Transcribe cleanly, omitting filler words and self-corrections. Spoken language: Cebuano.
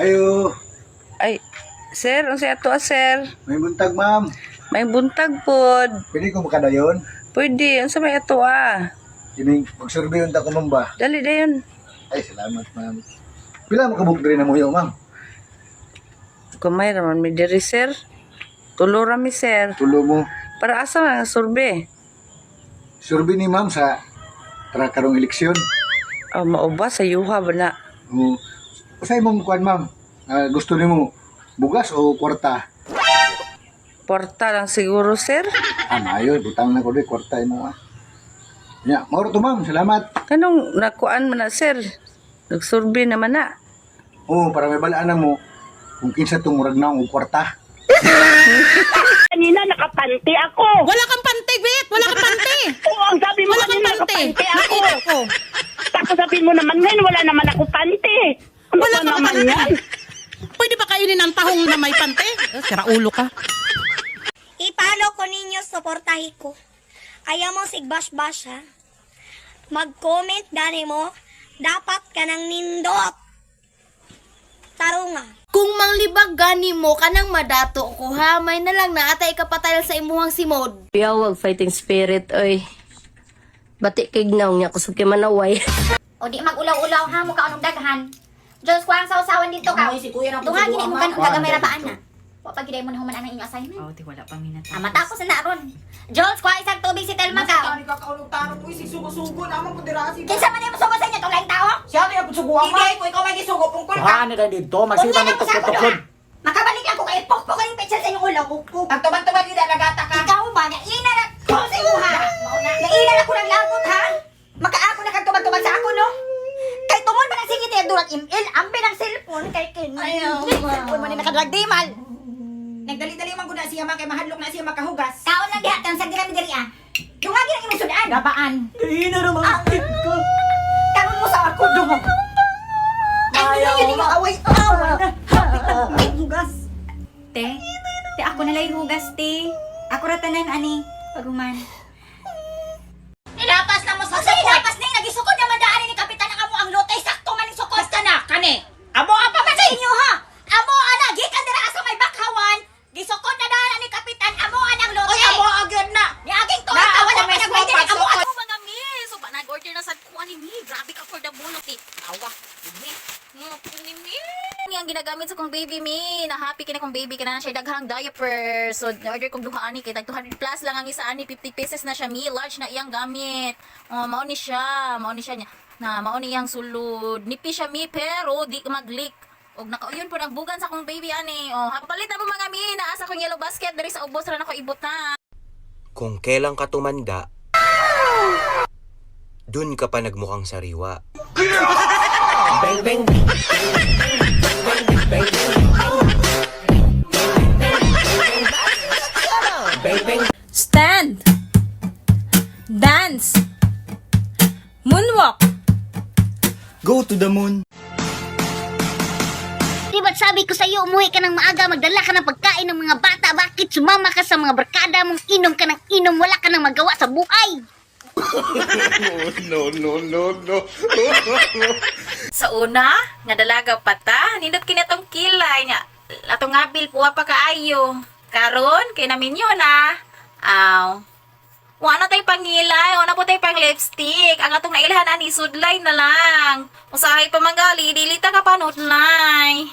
Ayo, Ay, sir, unsa ato ah, sir? may buntag, ma'am. May buntag pod. Pwede ko makadayon? Pwede, unsa may ato ah? Kining magsurvey unta ko, ma'am ba? Dali dayon. Ay, salamat, ma'am. Pila mo kabuk diri na mo, ma'am? Kamay raman mi diri, sir. Tulo ra mi, sir. Tulo mo. Para asa man ang survey? Survey ni ma'am sa para karong eleksyon. Oh, mao ba sa yuha ba na? O, usay mong kuan, ma'am? Ah, gusto nimo bugas o kwarta? Porta lang siguro, sir. Ah, maayo, butang na ko diri kwarta imo ah. Ya, mao ra to, ma'am. Salamat. Kanong nakuan man na, sir? Nagsurvey naman na. Oo, para may balaan na mo kung kinsa tong murag naong og kwarta. Kanina nakapanti ako. Wala kang pante, Bit! Wala kang pante! Oo, ang sabi mo Wala kang kanina pante! nakapanti ako. Nakita ko! Tapos sabihin mo naman ngayon wala naman ako panti. Ano Wala ba kang naman pante! yan? Pwede ba kainin ang tahong na may pante? Eh, sira ulo ka. Ipalo ko ninyo, suportahi ko. Ayaw mo sig bash-bash ha. Mag-comment gani mo, dapat ka nang nindot. Tarunga. Kung manglibag gani mo kanang madato ko ha, may na lang na atay kapatayal sa imuhang simod. Piyawag fighting spirit oy. Bati kignaw niya kusog kay manaway. O di mag-ulaw-ulaw ha mo ka anong daghan. Diyos ko ang sausawan dito ka. Tunga gini mo kanong gagamay ra paan na. Wa pa gid mo na human anang inyong assignment. Oh, ti wala pa minatapos. Ah, matapos na na ron. Jules, kuha isang tubig si Telma ka. Ani ka kaulog tarong uy, sugo-sugo naman po dira si. Kinsa man imo sugo sa inyo tong laing tao? Siya to yung sugo ama. Hindi ko ikaw may gisugo pungkol ka. Kuhaan na dito, magsita Unya ng lang sa ako tukod. duha. Makabalik lang ko kay pokpok ang petsa sa inyong ulo. Pukpok. Ang tuman-tuman yun nagata ka. Ikaw ba nga ina na ko sa imuha? Nga ina na ko nang lagot ha? Makaako na kag tuman-tuman sa ako no? Kay tungod man ang sige niya durag ML ambi ng cellphone kay kin. Ayaw. Cellphone man ni nakadrag dimal. Nagdali-dali man gud na siya man kay mahadlok na siya makahugas. Kaon lang diha tan sa dira mi diri ah. Dungagi ang imong sudan. Gabaan. Ina na mga ko. Karon mo sa ako dungog. Ay, Ayaw yun yung away. Awa na. Hugas. Te, te ako na lang hugas, te. Ako ra tanan ani paghuman. Nilapas na mo sa sukod. Nilapas na nagisukod naman daan ni kapitan ang amo ang lotay sakto man ang sukod. Basta na kani. Amo apa man Sa inyo ha. Amo ana gikan dira sa may bakhawan. Gisukod na daan ni kapitan amo anang lote. Oy, amo agad na. Ni aging tuig Na, ka wala ako pa mismo nagpwede ni amo. pagsukod. Ano mga mi? So ba nag-order na sad ko ani mi. Grabe ka for the bulok eh. Awa. Mi. Ni mi. Ni ang ginagamit sa kong baby mi. Na happy kina kong baby kana na siya daghang diaper. So na-order kong duha ani kay tag 200 plus lang ang isa ani, 50 pieces na siya mi. Large na iyang gamit. Oh, mao ni siya, mao ni siya niya. Na mao ni iyang sulod. Nipi siya mi pero di mag-leak. Og nakauyon po ang bugan sa akong baby ani. Oh, palit na mo mga mi, naa sa akong yellow basket diri sa ubos ra nako ibutang. Kung kailan ka tumanda, dun ka pa nagmukhang sariwa. Bang, bang. Bang, bang. Stand. Dance. Moonwalk. Go to the moon. Di ba't sabi ko sa'yo, umuwi ka ng maaga, magdala ka ng pagkain ng mga bata. Bakit sumama ka sa mga barkada mong inom ka ng inom, wala ka nang magawa sa buhay? No, no, no, no. Sa una, nga dalaga pa ta, nindot kini atong kilay nya. Atong ngabil puwa pa kaayo. Karon kay naminyo na. Aw. Wa na tay pangilay, wa na po tay pang lipstick. Ang atong nailhan ani sudlay na lang. Usahay pa manggali, dili ta ka panudlay.